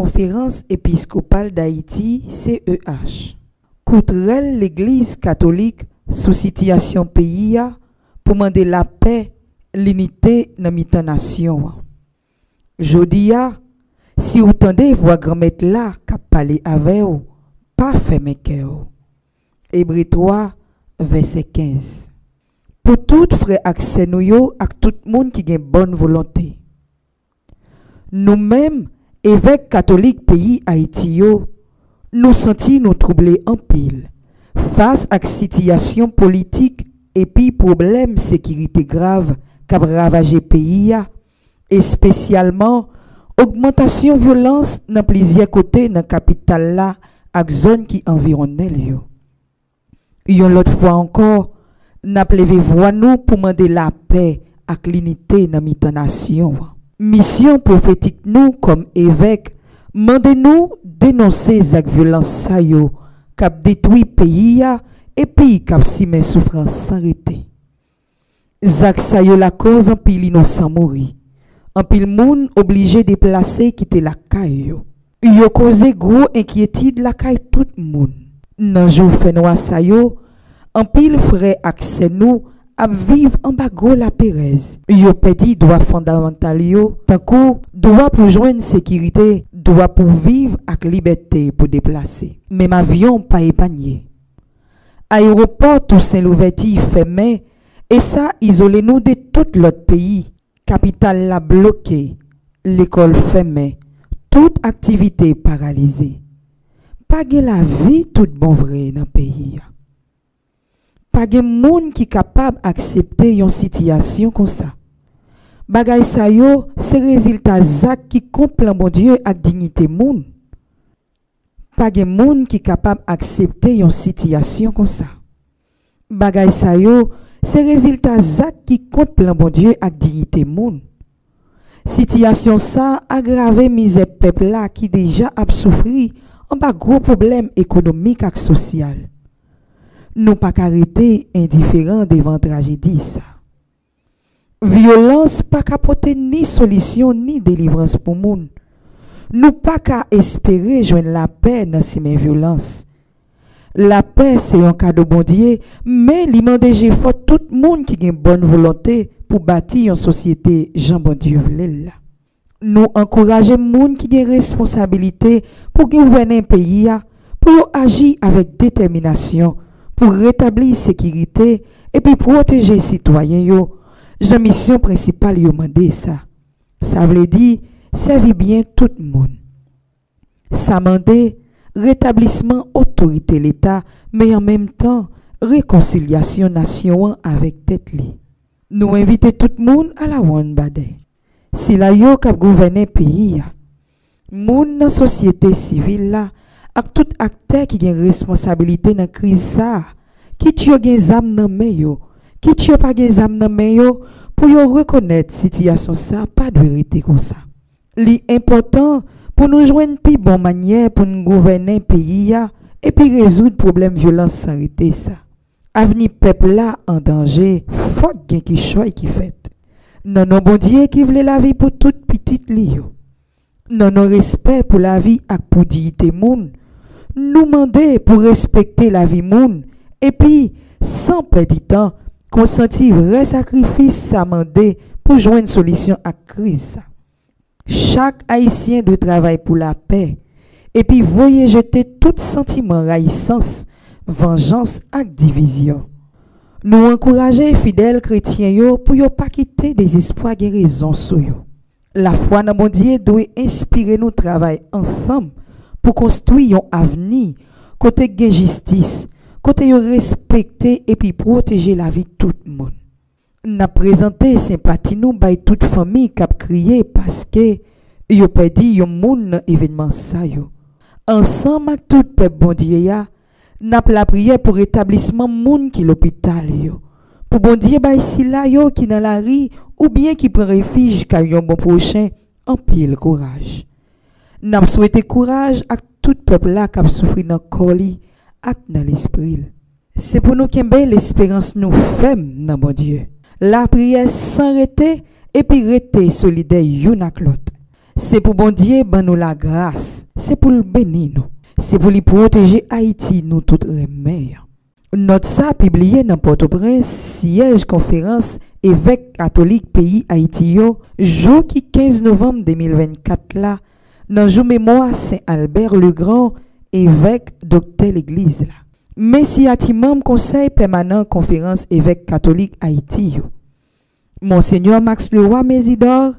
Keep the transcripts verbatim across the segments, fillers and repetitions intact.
Konferans Episkopal Dayiti, C E H. Kout rèl Legliz Katolik sou sitiyasyon peyi a pou mande lapè, linite nan mitan nasyon an. Jodi a, si w tande vwa Granmèt la k ap pale avè w, pa fèmen kè w. Ebre twa, vèsè kenz. Pou tout frè ak sè nou yo ak tout moun ki gen bòn volonte. Nou menm, evèk katolik peyi Ayiti yo, nou santi nou twouble anpil fas ak sitiyasyon politik epi pwoblèm sekirite grav k ap ravaje peyi a, espesyalman ogmantasyon vyolans nan plizyè kote nan kapital la ak zòn ki anviwonnen l yo. Yon lòt fwa ankò, n ap leve vwa nou pou mande lapè ak linite nan mitan nasyon an. Misyon pwofetik nou kòm evèk mande nou denonse zak vyolans sa yo k ap detwi peyi a epi k ap simen soufrans san rete. Zak sa yo lakòz anpil inosan mouri. Anpil moun oblije deplase kite lakay yo. Yo koze gwo enkyetid lakay tout moun. Nan jou fènwa sa yo, anpil frè ak sè nou ap viv anba gwo laperèz. Yo pèdi dwa fondamantal yo, tankou dwa pou jwenn sekirite, dwa pou viv ak libète pou deplase. Menm avyon pa epanye. Ayewopò Tousen Louvèti fèmen, e sa izole nou de tout lòt peyi. Kapital la bloke, lekòl fèmen, tout aktivite paralize. Pa gen lavi tout bon vre nan peyi a. Pa gen moun ki kapab aksepte yon sitiyasyon konsa. Bagay sa yo se rezilta zak ki kont plan Bondye ak diyite moun. Pa gen moun ki kapab aksepte yon sitiyasyon konsa. Bagay sa yo se rezilta zak ki kont plan Bondye ak diyite moun. Sitiyasyon sa a agrave mizè pèp la ki deja ap soufri anba gwo pwoblèm ekonomik ak sosyal. Nou pa ka rete endiferan devan trajedi sa. Vyolans pa ka pote ni solisyon ni delivrans pou moun. Nou pa ka espere jwenn lapè nan simen vyolans. Lapè se yon kado Bondye, men li mande jefò tout moun ki gen bòn volonte pou bati yon sosyete jan Bondye vle l la. Nou ankouraje moun ki gen responsabilite pou gouvènen peyi a pou yo aji avèk detèminasyon pou retabli sekirite epi pwoteje sitwayen yo, jan misyon prensipal yo mande sa. Sa vle di, sèvi byen tout moun. Sa mande retablisman otorite Leta, men an menm tan, rekonsilyasyon nasyon an avèk tèt li. Nou envite tout moun alawonnbadè. Sila yo k ap gouvènen peyi a, moun nan sosyete sivil la ak tout aktè ki gen responsabilite nan kriz sa a, kit yo gen zam nan men yo, kit yo pa gen zam nan men yo, pou yo rekonèt sitiyasyon sa a pa dwe rete konsa. Li enpòtan pou nou jwenn pi bon manyè pou n gouvènen peyi a epi rezoud pwoblèm vyolans san rete sa. Avni pèp la an danje, fòk gen kichòy ki fèt. Nan non Bondye ki vle lavi pou tout pitit li yo. Nan non respè pou lavi ak pou diyite moun, nou mande pou respekte lavi moun, epi, san pèdi tan, konsanti vrè sakrifis sa mande pou jwenn solisyon ak kriz sa. Chak Ayisyen dwe travay pou lapè, epi voye jete tout santiman rayisans, vanjans ak divizyon. Nou ankouraje fidèl kretyen yo pou yo pa kite dezespwa gen rezon sou yo. Lafwa nan Bondye dwe enspire nou travay ansanm pou konstwi yon avni kote gen jistis, kote yo respekte epi pwoteje lavi tout moun. N ap prezante senpati nou bay tout fanmi k ap kriye paske yo pèdi yon moun nan evènman sa yo. Ansanm ak tout pèp Bondye a, n ap lapriyè pou retablisman moun ki lopital yo, pou Bondye bay sila yo ki nan lari oubyen ki pran refij kay yon bon pwochen anpil kouraj. N ap swete kouraj ak tout pèp la k ap soufri nan kò li ak nan lespri l. Se pou nou kenbe lesperans nou fèm nan Bondye. Lapriyè san rete epi rete solidè youn ak lòt. Se pou Bondye ban nou lagras, se pou l beni nou, se pou li pwoteje Ayiti nou tout renmen an. Nòt sa pibliye nan Pòtoprens, syèj konferans evèk katolik peyi Ayiti yo, jou ki kenz novanm de mil vennkat la, nan jou memwa Sen Albè Legrand, evèk doktè legliz la. Men siyati manm konsèy pèmanan konferans evèk katolik Ayiti yo. Monsenyè Max Leroy Mésidor,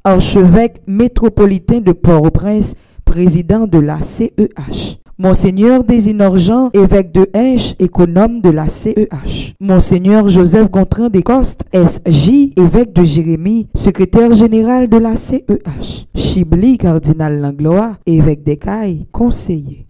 archevèk métropolitain de Port-au-Prince, président de la C E H. Monsenyè Désinor Jean, évêque de Hinche, économe de la C E H. Monsenyè Joseph Gontran Descostes, S J, évêque de Jérémie, secrétaire général de la C E H. Chibli Cardinal Langlois, évêque des Cayes, conseiller.